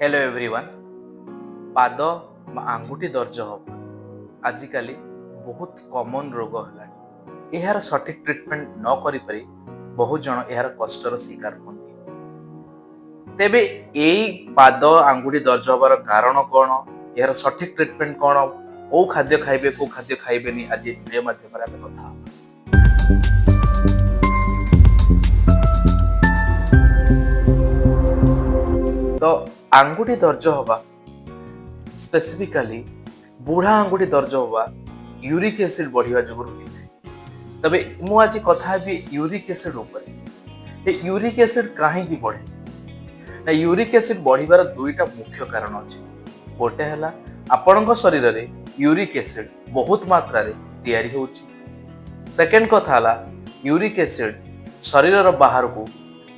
Hello everyone. ପାଦ ବା ଆଙ୍ଗୁଠି ଦରଜ ହେବା ଆଜିକାଲି ବହୁତ କମନ୍ ରୋଗ ହେଲାଣି। ଏହାର ସଠିକ୍ ଟ୍ରିଟମେଣ୍ଟ ନ କରିପାରି ବହୁତ ଜଣ ଏହାର କଷ୍ଟର ଶିକାର ହୁଅନ୍ତି। ତେବେ ଏଇ ପାଦ ଆଙ୍ଗୁଠି ଦରଜ ହେବାର କାରଣ କ'ଣ, ଏହାର ସଠିକ୍ ଟ୍ରିଟମେଣ୍ଟ କ'ଣ, କୋଉ ଖାଦ୍ୟ ଖାଇବେ, କୋଉ ଖାଦ୍ୟ ଖାଇବେନି, ଆଜି ଭିଡ଼ିଓ ମାଧ୍ୟମରେ ଆମେ କଥା ହେବା। ତ ଆଙ୍ଗୁଠି ଦରଜ ହବା, ସ୍ପେସିଫିକାଲି ବୁଢା ଆଙ୍ଗୁଠି ଦରଜ ହବା, ୟୁରିକ୍ ଏସିଡ୍ ବଢିବା ଯୋଗୁଁ ହୋଇଥାଏ। ତେବେ ମୁଁ ଆଜି କଥା ହେବି ୟୁରିକ୍ ଏସିଡ୍ ଉପରେ। ଏ ୟୁରିକ୍ ଏସିଡ୍ କାହିଁକି ବଢେ ନା, ୟୁରିକ୍ ଏସିଡ୍ ବଢିବାର ଦୁଇଟା ମୁଖ୍ୟ କାରଣ ଅଛି। ଗୋଟେ ହେଲା ଆପଣଙ୍କ ଶରୀରରେ ୟୁରିକ୍ ଏସିଡ୍ ବହୁତ ମାତ୍ରାରେ ତିଆରି ହେଉଛି। ସେକେଣ୍ଡ କଥା ହେଲା ୟୁରିକ୍ ଏସିଡ୍ ଶରୀରର ବାହାରକୁ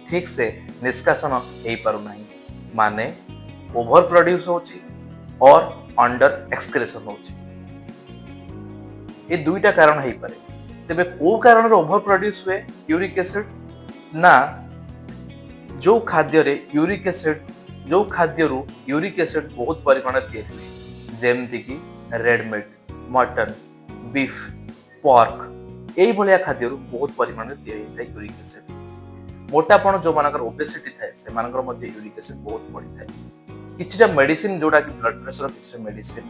ଠିକ୍ ସେ ନିଷ୍କାସନ ହେଇପାରୁନାହିଁ, ମାନେ ଓଭର ପ୍ରଡ୍ୟୁସ୍ ହେଉଛି ଅର୍ ଅଣ୍ଡର ଏକ୍ସକ୍ରେସନ ହେଉଛି। ଏ ଦୁଇଟା କାରଣ ହେଇପାରେ। ତେବେ କୋଉ କାରଣରୁ ଓଭର ପ୍ରଡ୍ୟୁସ୍ ହୁଏ ୟୁରିକ୍ ଏସିଡ୍ ନା, ଯୋଉ ଖାଦ୍ୟରେ ୟୁରିକ୍ ଏସିଡ୍, ଯୋଉ ଖାଦ୍ୟରୁ ୟୁରିକ୍ ଏସିଡ୍ ବହୁତ ପରିମାଣରେ ତିଆରି ହୁଏ, ଯେମିତିକି red meat, mutton, beef, pork, ଏଇଭଳିଆ ଖାଦ୍ୟରୁ ବହୁତ ପରିମାଣରେ ତିଆରି ହେଇଥାଏ ୟୁରିକ୍ ଏସିଡ୍। ମୋଟାପଣ, ଯୋଉମାନଙ୍କର ଓବେସିଟି ଥାଏ, ସେମାନଙ୍କର ମଧ୍ୟ ୟୁରିକ୍ ଏସିଡ୍ ବହୁତ ବଢିଥାଏ। କିଛିଟା ମେଡିସିନ, ଯୋଉଟା କି ବ୍ଲଡ ପ୍ରେସର କିଛିଟା ମେଡିସିନ,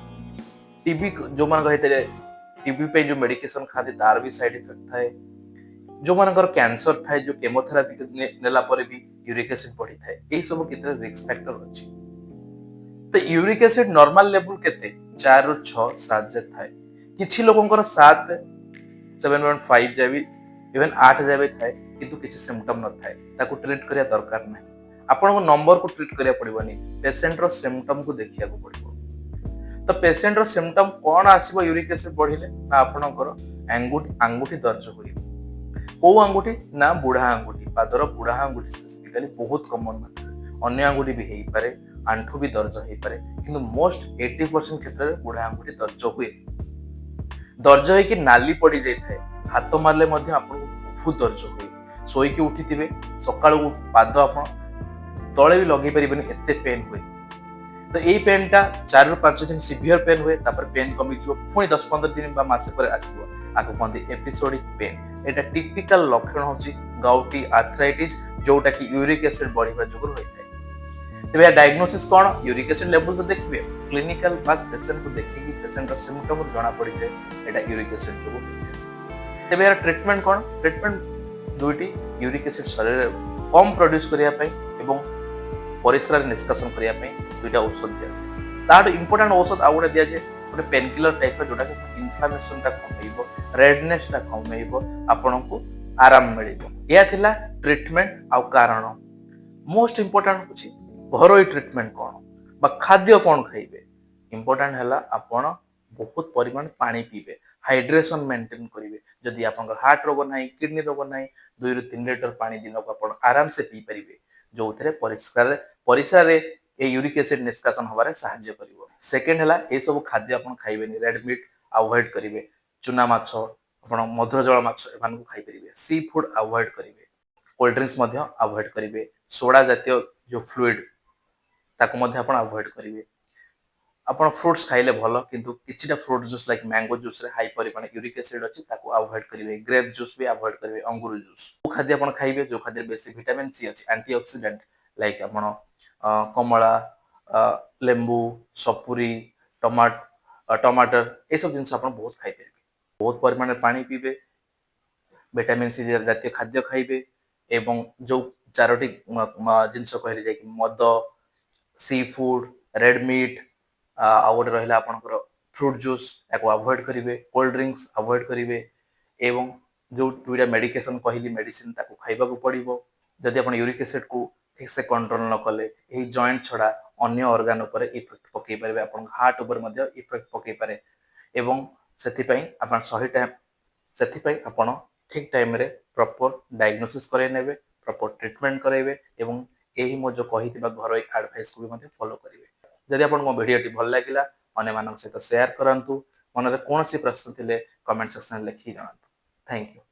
ଟିବି ଯୋଉମାନଙ୍କର ହେଇଥାଏ, ଟିବି ପାଇଁ ଯୋଉ ମେଡିକେସନ ଖାଆନ୍ତି, ତାର ବି ସାଇଡ ଇଫେକ୍ଟ ଥାଏ। ଯୋଉମାନଙ୍କର କ୍ୟାନ୍ସର ଥାଏ, ଯୋଉ କେମୋଥେରାପି ନେଲା ପରେ ବି ୟୁରିକ୍ ଏସିଡ୍ ବଢିଥାଏ। ଏଇ ସବୁ କେତେଟା ରିସ୍କ ଫ୍ୟାକ୍ଟର ଅଛି। ତ ୟୁରିକ୍ ଏସିଡ୍ ନର୍ମାଲ ଲେଭେଲ କେତେ? 4ରୁ 6, 7 ଯାଏ ଥାଏ। କିଛି ଲୋକଙ୍କର 7, 7.5 ଯାଏ ବି, ଇଭେନ୍ 8 ଯାଏ ବି ଥାଏ, କିନ୍ତୁ କିଛି ସିମ୍ପଟମ୍ ନଥାଏ। ତାକୁ ଟ୍ରିଟ୍ କରିବା ଦରକାର ନାହିଁ। ଆପଣଙ୍କ ନମ୍ବରକୁ ଟ୍ରିଟ୍ କରିବାକୁ ପଡିବନି, ପେସେଣ୍ଟର ସିମ୍ପଟମକୁ ଦେଖିବାକୁ ପଡିବ। ତ ପେସେଣ୍ଟର ସିମ୍ପଟମ୍ କ'ଣ ଆସିବ ୟୁରିକ୍ ଏସିଡ୍ ବଢିଲେ ନା, ଆପଣଙ୍କର ଆଙ୍ଗୁଠି ଦରଜ ହୁଏ। କୋଉ ଆଙ୍ଗୁଠି ନା, ବୁଢା ଆଙ୍ଗୁଠି, ପାଦର ବୁଢା ଆଙ୍ଗୁଠି ସ୍ପେସିଫିକାଲି ବହୁତ କମନ ମାତ୍ରାରେ। ଅନ୍ୟ ଆଙ୍ଗୁଠି ବି ହେଇପାରେ, ଆଣ୍ଠୁ ବି ଦରଜ ହେଇପାରେ, କିନ୍ତୁ ମୋଷ୍ଟ 80% କ୍ଷେତ୍ରରେ ବୁଢା ଆଙ୍ଗୁଠି ଦରଜ ହୁଏ। ଦରଜ ହେଇକି ନାଲି ପଡି ଯାଇଥାଏ। ହାତ ମାରିଲେ ମଧ୍ୟ ଆପଣଙ୍କୁ ବହୁତ ଦରଜ ହୁଏ। ଶୋଇକି ଉଠିଥିବେ, ସକାଳୁ ପାଦ ଆପଣ ତଳେ ବି ଲଗେଇ ପାରିବେନି, ଏତେ ପେନ୍ ହୁଏ। ତ ଏଇ ପେନ୍ଟା 4ରୁ 5 ଦିନ ସିଭିୟର ପେନ୍ ହୁଏ, ତାପରେ ପେନ୍ କମିଯିବ, ପୁଣି 10-15 ଦିନ ବା ମାସେ ପରେ ଆସିବ। ଆକୁ କୁହନ୍ତି ଏପିସୋଡିକ ପେନ୍। ଏଇଟା ଟିପିକାଲ ଲକ୍ଷଣ ହଉଛି ଗାଉଟି ଆର୍ଥରାଇଟିସ୍, ଯୋଉଟା କି ୟୁରିକ୍ ଏସିଡ୍ ବଢିବା ଯୋଗୁଁ ହୋଇଥାଏ। ତେବେ ଏହା ଡାଇଗ୍ନୋସିସ୍ କ'ଣ? ୟୁରିକ୍ ଏସିଡ୍ ଲେଭେଲ ତ ଦେଖିବେ, କ୍ଲିନିକାଲ ବାସ୍ ପେସେଣ୍ଟକୁ ଦେଖିକି ପେସେଣ୍ଟର ସିମ୍ପଟମରୁ ଜଣା ପଡିଯାଏ ଏଇଟା ୟୁରିକ୍ ଏସିଡ୍ ଯୋଗୁଁ ହୋଇଥାଏ। ତେବେ ଏହାର ଟ୍ରିଟମେଣ୍ଟ କ'ଣ? ଟ୍ରିଟମେଣ୍ଟ ଦୁଇଟି: ୟୁରିକ୍ ଏସିଡ୍ ଶରୀରରେ କମ୍ ପ୍ରଡ୍ୟୁସ୍ କରିବା ପାଇଁ ଏବଂ ପରିସ୍ରାରେ ନିଷ୍କାସନ କରିବା ପାଇଁ ଦୁଇଟା ଔଷଧ ଦିଆଯାଏ। ତାଠୁ ଇମ୍ପୋର୍ଟାଣ୍ଟ ଔଷଧ ଆଉ ଗୋଟେ ଦିଆଯାଏ, ଗୋଟେ ପେନ୍ କିଲର ଟାଇପର, ଯୋଉଟାକି ଇନଫ୍ଲାମେସନଟା କମେଇବ, ରେଡନେସଟା କମେଇବ, ଆପଣଙ୍କୁ ଆରାମ ମିଳିବ। ଏହା ଥିଲା ଟ୍ରିଟମେଣ୍ଟ ଆଉ କାରଣ। ମୋଷ୍ଟ ଇମ୍ପୋର୍ଟାଣ୍ଟ ହେଉଛି ଘରୋଇ ଟ୍ରିଟମେଣ୍ଟ କ'ଣ ବା ଖାଦ୍ୟ କ'ଣ ଖାଇବେ। ଇମ୍ପୋର୍ଟାଣ୍ଟ ହେଲା ଆପଣ ବହୁତ ପରିମାଣ ପାଣି ପିଇବେ, ହାଇଡ୍ରେସନ ମେଣ୍ଟେନ କରିବେ। ଯଦି ଆପଣଙ୍କର ହାର୍ଟ ରୋଗ ନାହିଁ, କିଡନୀ ରୋଗ ନାହିଁ, 2ରୁ 3 ଲିଟର ପାଣି ଦିନକୁ ଆପଣ ଆରାମସେ ପିଇପାରିବେ, ଯୋଉଥିରେ ପରିସ୍ରାରେ ଏ ୟୁରିକ୍ ଏସିଡ୍ ନିଷ୍କାସନ ହବାରେ ସାହାଯ୍ୟ କରିବ। ସେକେଣ୍ଡ ହେଲା ଏସବୁ ଖାଦ୍ୟ ଆପଣ ଖାଇବେନି। ରେଡ୍ ମିଟ୍ ଆଭଏଡ୍ କରିବେ, ଚୁନା ମାଛ, ଆପଣ ମଧୁର ଜଳ ମାଛ, ଏମାନଙ୍କୁ ଖାଇପାରିବେ। ସି ଫୁଡ୍ ଆଭଏଡ୍ କରିବେ, କୋଲ୍ଡ ଡ୍ରିଙ୍କସ୍ ମଧ୍ୟ ଆଭଏଡ୍ କରିବେ, ସୋଡା ଜାତୀୟ ଯୋଉ ଫ୍ଲୁଇଡ୍ ତାକୁ ମଧ୍ୟ ଆପଣ ଆଭଏଡ୍ କରିବେ। ଆପଣ ଫ୍ରୁଟ୍ସ ଖାଇଲେ ଭଲ, କିନ୍ତୁ କିଛିଟା ଫ୍ରୁଟ୍ ଜୁସ୍ ଲାଇକ୍ ମ୍ୟାଙ୍ଗୋ ଜୁସ୍ରେ ହାଇ ପରିମାଣ ୟୁରିକ୍ ଏସିଡ୍ ଅଛି, ତାକୁ ଆଭଏଡ୍ କରିବେ। ଗ୍ରେପ୍ ଜୁସ୍ ବି ଆଭଏଡ୍ କରିବେ, ଅଙ୍ଗୁର ଜୁସ୍। କୋଉ ଖାଦ୍ୟ ଆପଣ ଖାଇବେ? ଯୋଉ ଖାଦ୍ୟରେ ବେଶୀ ଭିଟାମିନ୍ ସି ଅଛି, ଆଣ୍ଟି ଅକ୍ସିଡେଣ୍ଟ, ଲାଇକ୍ ଆପଣ କମଳା, ଲେମ୍ବୁ, ସପୁରୀ, ଟମାଟର, ଏସବୁ ଜିନିଷ ଆପଣ ବହୁତ ଖାଇପାରିବେ। ବହୁତ ପରିମାଣରେ ପାଣି ପିଇବେ, ଭିଟାମିନ୍ ସି ଜାତୀୟ ଖାଦ୍ୟ ଖାଇବେ ଏବଂ ଯୋଉ ଚାରୋଟି ଜିନିଷ କହିଲେ, ଯାଇକି ମଦ, ସି ଫୁଡ୍, ରେଡ୍ ମିଟ୍, ଆଉ ଗୋଟେ ରହିଲା ଆପଣଙ୍କର ଫ୍ରୁଟ୍ ଜୁସ୍, ୟାକୁ ଆଭଏଡ୍ କରିବେ। କୋଲ୍ଡ ଡ୍ରିଙ୍କସ୍ ଆଭଏଡ୍ କରିବେ ଏବଂ ଯୋଉ ଦୁଇଟା ମେଡିକେସନ କହିଲି, ମେଡିସିନ, ତାକୁ ଖାଇବାକୁ ପଡିବ। ଯଦି ଆପଣ ୟୁରିକ୍ ଏସିଡ୍କୁ ଠିକ୍ ସେ କଣ୍ଟ୍ରୋଲ ନ କଲେ, ଏହି ଜଏଣ୍ଟ ଛଡା ଅନ୍ୟ ଅର୍ଗାନ ଉପରେ ଇଫେକ୍ଟ ପକେଇ ପାରିବେ। ଆପଣଙ୍କ ହାର୍ଟ ଉପରେ ମଧ୍ୟ ଇଫେକ୍ଟ ପକେଇ ପାରେ ଏବଂ ସେଥିପାଇଁ ଆପଣ ଠିକ୍ ଟାଇମରେ ପ୍ରପର ଡାଇଗ୍ନୋସିସ୍ କରେଇ ନେବେ, ପ୍ରପର ଟ୍ରିଟମେଣ୍ଟ କରାଇବେ ଏବଂ ଏହି ମୋ ଯୋଉ କହିଥିବା ଘରୋଇ ଆଡଭାଇସକୁ ବି ମଧ୍ୟ ଫଲୋ କରିବେ। ଯଦି ଆପଣଙ୍କୁ ମୋ ଭିଡ଼ିଓଟି ଭଲ ଲାଗିଲା, ଅନ୍ୟମାନଙ୍କ ସହିତ ସେୟାର କରନ୍ତୁ। ମନରେ କୌଣସି ପ୍ରଶ୍ନ ଥିଲେ କମେଣ୍ଟ ସେକ୍ସନରେ ଲେଖିକି ଜଣାନ୍ତୁ। Thank you.